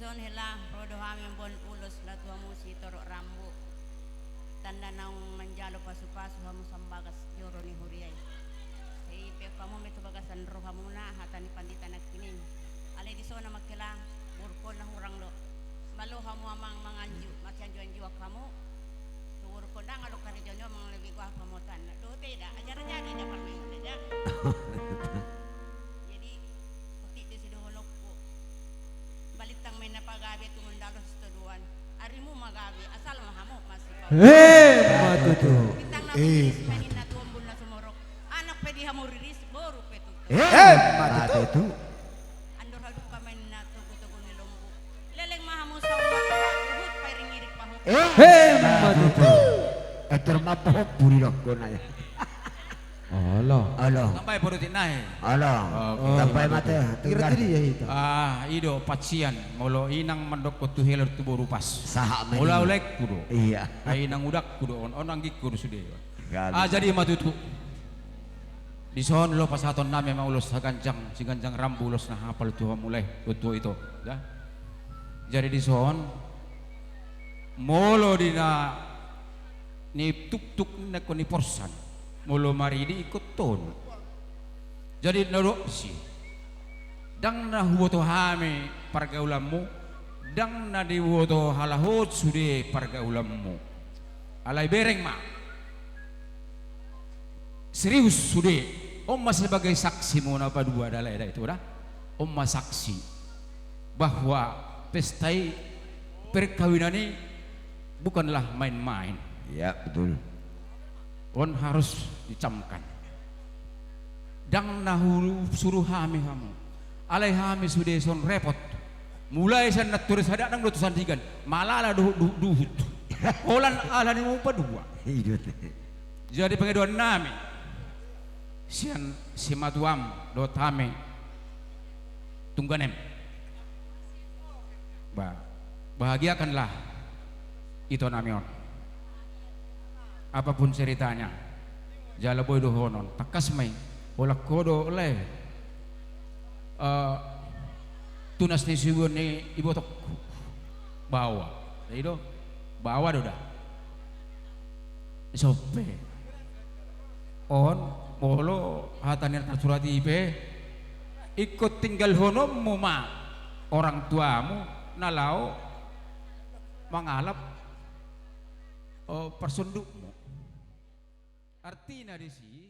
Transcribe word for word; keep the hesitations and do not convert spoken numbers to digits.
Hela, ro do hami mamboan ulos laho tu hamu sitorop rambu. Tanda naung manjalo pasupasu hamu sian bagas joro ni huria i. Sai pe hamu ma i tu bagasan rohamuna hata ni pandita nangkining. Alai dison ma hela, boruhon na hurang do. Malo hamu amang manganju, masianjuanjuan hamu. Tu boruhon ndang adong karejo ni amang, lebih gua pamotan. Dohot eda, ajar jadi eda parmainan eda. Jadi, otik do sidohononku. Balintang ma ninna pagabe, tumundalhon sitadoan. Arimu ma gabe, asal ma hamu masipau. Emma tutu. Bintang na Eh, meriris ma ninna tu ombun na sumorop. Anak pe di hamu riris, boru pe tutu. Emma tutu. Andor haduka ma ninna togutogu ni lombu. Leleng ma hamu saur matua, huhut pairingiring pahompu. Emma tutu. Etor ma pahompu di dokona ya. Olo. Olo. Tambai podotik nai. Olo. Oke. Tambai mate. Tinggal. Ngerti dia itu. Ah, i do pacian. Molo inang mandok tu hela tu boru pas. Sahat. Molo au laengku do. Iya. Ai inang udakku do on, on anggingku do sude. Ah, jadi ma tutu. Dison do pasahatonnami ma ulos saganjang, siganjang rambu ulos na hapal tu hamu lae, tu tua ito. Ya. Jadi dison, molo di na ni tuktuk na ingkon ni porsan, molo maridi ingkon tolu. Jadi na dok si. Ndang na huboto hami pargaulanmu, ndang na diboto halak on sude pargaulanmu. Alai bereng ma. Serius sude. On ma sebagai saksimu na padua da lae da itu da. On ma saksi bahwa pesta i, perkawinan i bukanlah main-main. Ya, betul. On harus dicamkan. Ndang na husuru hami hamu. Alai hami sude son repot. Mulai sian na tore sada nang do tu Sandigan. Malala dohot du-, duhut. Holan ala ni mu padua. Iya. Jadi pangidoannami sian simatuam dohot hami tungganem. Ba, bahagiakanlah itonami on. Apapun ceritanya, jala boi dohonon, tangkas ma i, holan ho do lae. Eh, tunas ni sibuan ni ibotongku. Baoa. I do, baoa do da. Sope. On, molo hata ni na tarsurat i pe, ingkon tinggalhononmu ma orang tuamu na laho mangalap, o, parsondukmu. Artina disi,